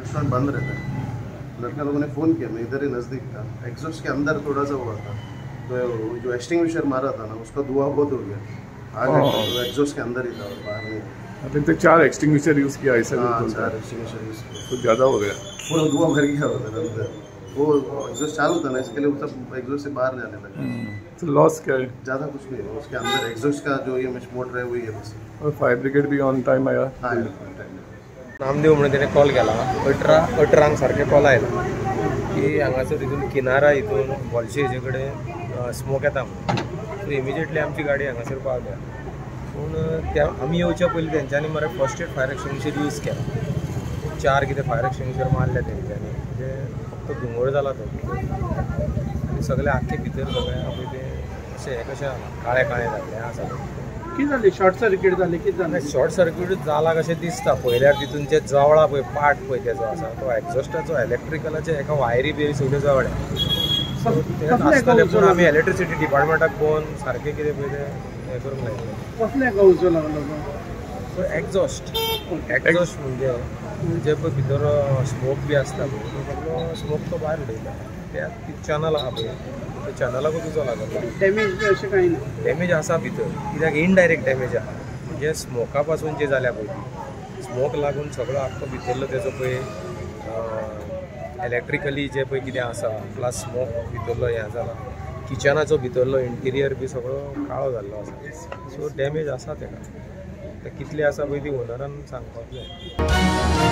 Restaurant बंद रहता है। लड़का लोगों ने फ़ोन किया, मैं इधर ही नज़दीक था। एग्जॉस्ट के अंदर थोड़ा सा हुआ था, तो जो एक्सटिंग्विशर मारा था ना, उसका धुआं बहुत हो गया। आग तो एग्जॉस्ट के अंदर ही था और बाहर नहीं। अभी तो 4 एक्सटिंग्विशर यूज़ किया ऐसा? हाँ, 4 एक्सटिंग्विशर यूज़ किया तो ज़्यादा हो गया, पूरा धुआं भर गया उधर अंदर। वो एग्जॉस्ट चालू था ना, इसके लिए वो सब एग्जॉस्ट से बाहर जाने लगा। तो लॉस क्या है? ज़्यादा कुछ नहीं है उसके अंदर, एग्जॉस्ट का जो ये मोटर है वही है बस। और फायर ब्रिगेड भी ऑन टाइम आया? हाँ, ऑन टाइम। नामदेव म्हणून तेणे कॉल केला, 18 सारखे कॉल आयला की हांगासर तितून किनारा हितून बॉलशे हेजे कडेन स्मोक येता म्हणून। सो इमिजिएटली आमची गाडी हांगासर पावल्या, पूण त्या आमी येवच्या पयलीं तेंच्यांनी मरे first aid fire extinguisher use केला। 4 कितें फायर एक्सटिंग्विशर मारले तेंच्यांनी, म्हणजे फक्त धुंवळ जाला तो आनी सगळे आख्खे भितर सगळें पळय तें अशें हें कशें जालां, काळें काळें जाल्लें आसा। कितें जालें? शॉर्ट सर्किट जालें? कितें जालें? शॉर्ट सर्किट जाला कशें दिसता पळयल्यार। तितून जे जवळा पळय पार्ट पळय तेजो आसा तो एक्झॉस्टाचो इलेक्ट्रिकलाचे एका वायरी बिरी सगळ्यो जवळ्या आसतलें, पूण आमी इलेक्ट्रिसिटी डिपार्टमेंटाक पळोवन सारकें कितें पळय तें हें करूंक लायतलें। कसलें उजो लागलो तो? एक्झॉस्ट। एक्झॉस्ट म्हणजे जे पळय भितर स्मोक बी आसता पळय, तो सगळो स्मोक तो भायर उडयता। त्या चॅनल आहा पळय, त्या चॅनलाकूच उजो लागलो। डॅमेज बी अशें कांय ना? डॅमेज आसा भितर, कित्याक इनडायरेक्ट डॅमेज आहा, म्हणजे स्मोका पासून जे जाल्या पळय ती स्मोक लागून सगळो आख्खो भितरलो तेजो पळय इलेक्ट्रिकली जे पळय कितें आसा, प्लस स्मोक भितरलो हें जाला, किचनाचो भितरलो इंटिरियर बी सगळो काळो जाल्लो आसा। सो डॅमेज आसा तेका, ते कितले आसा पळय ती ओनरान सांगपाक जाय।